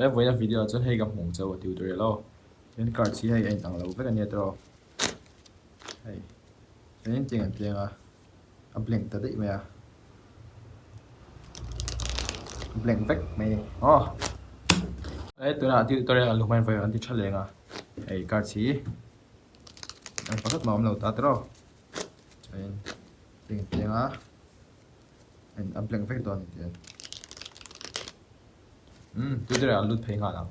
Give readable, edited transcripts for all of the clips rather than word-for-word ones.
He vawiina video ah chuan hei ka hmuh chauh a tutorial aw. Chuan cards hi hei a inang lo vek ania tawh. Hei chuanin tiang an piang a, a blank ta daih mai a. A blank vek mai a ni aw. Hei tunah tutorial an lu hmain vawiin an ti tha leng a. Hei cards hi ang pakhat mah a awm lo ta tawh. Chuanin tiang an piang a, a blank vek dawn a ni tiang. Umm tutorial ah lut phei nghal ang.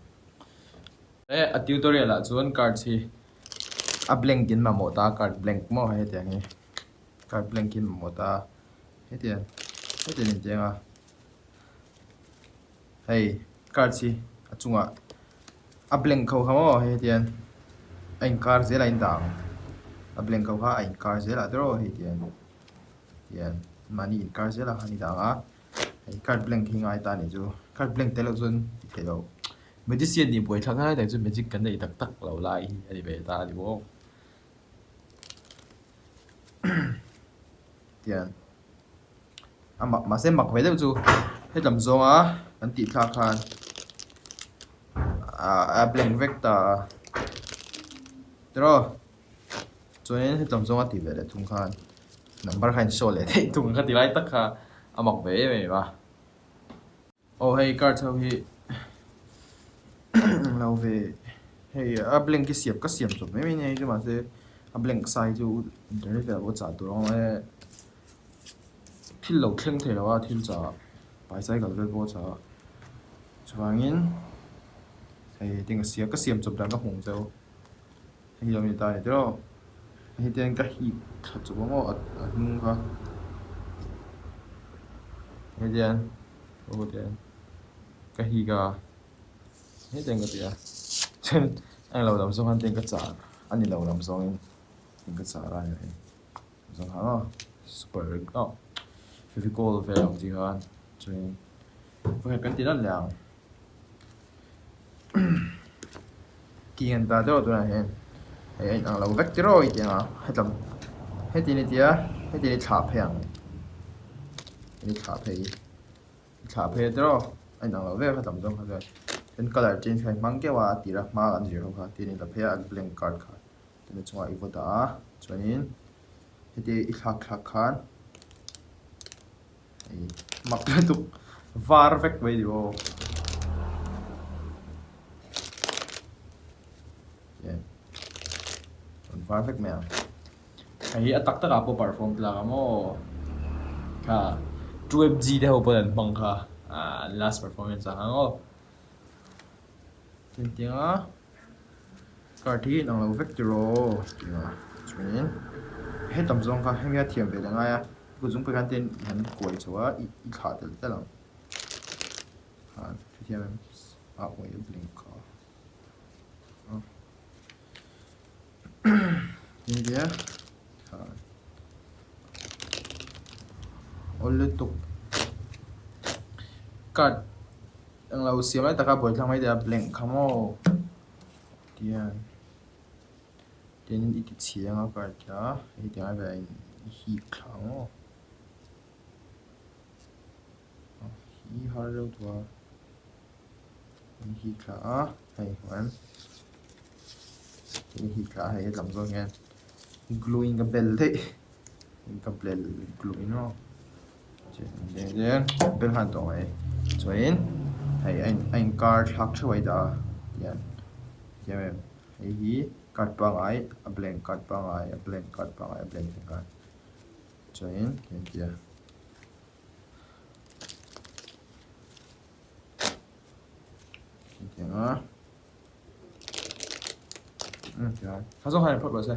He a tutorial ah chuan cards hi a blank in mamawh ta card blank maw hetiang hi card blank in mamawh ta hetiang hetiang in tiang a hei cards hi a chungah a blank ho kha maw hei hetiang a inkar zel a in dah ang a blank ho kha a inkar zel ah te rawh hei tiang tiang mahni inkar zel ah khan i dah ang a. Hei card blank hi ngai ta anih chu card blank tel loh chuan ti theih loh magician nih buai thlak lai tak chu magic kan nei tak tak lo lai hi a ni ve ta a ni maw tian a mak mahse mak ve deuh chu hetlam zawnga kan tih thlak khan ah a blank vek ta a tiraw. Chuanin hetlam zawnga tih ve leh thung khan number kha a in show leh theih thung ka ti lai tak kha a mak ve em em a. Aw hei cards ho hi englo ve hei a blank hi siam ka siam chawp mai mai a ni hei chu mahse a blank sa hi chu internet velah pawh chah tur a awm a thil lo thleng thei lo a thil chah bicycle vel pawh a chah a chuvangin hei hetiang ka siam chawp dan ka hmuh ang cheu. Hei lo ni ta ni tiraw hei te hian ka hip thla chawp ang aw a hnung kha hei te hian aw te hian ka hik a hei te hian ka ti a chuan a englo lam zawng khan te ka char a ni lo lam zawngin ka char a ni hei zawng khan aw super aw fevicol vel ang chi khan chuanin vawikhat kan ti lan leh ang. King an ta deuh tunah hian hei a inang lo vek tiraw i tih ang a hetlam heti ni tia heti ni thlah phei ang heti thlah phei i thlah phei a tiraw a inang lo vek hetlam zawng kha chuan chuan colour change kha i hmang keuh a a tira hma kan zir ho kha tin i la phei a a blank card kha tuna chungah i vaw dah a chuanin heti i thlak thlak khan. Mak lutuk var vek mai ni aw. Var vek mai ang. Hei hi a tak tak ah pawh perform tlak ang aw. Kha 2FG te ho pawn an hmang kha an last performance ah ang aw. Engtiang a card hi inang lo vek tiraw tih a chuanin hetam zawng kha hemi a thiam ve leh ngai a kut zungpui khan tin i han kuai chho a i thlah telh telh ang khan hrethiam em a uai a blink a tin tia khan awl lutuk card. Englo siam lai taka buaithlak mai te a blank kha maw tihian tin i ti chhiang a card kha hei tiang lai velah in i hik thla ang aw hi har reuh tawh a in hik thla a hei huan in hik thla a hei hetlam zawng hian glue in ka bel daih. Ka bel glue in aw bel nghal tawh mai chuanin hei a in kar thlak theuh a i dah a tihian thiam em hei hi card pangngai a blank card pangngai a blank card pangngai a blank card chuanin hei an ti a. Hetiang a. Kha zawng khan in phawt rawh se.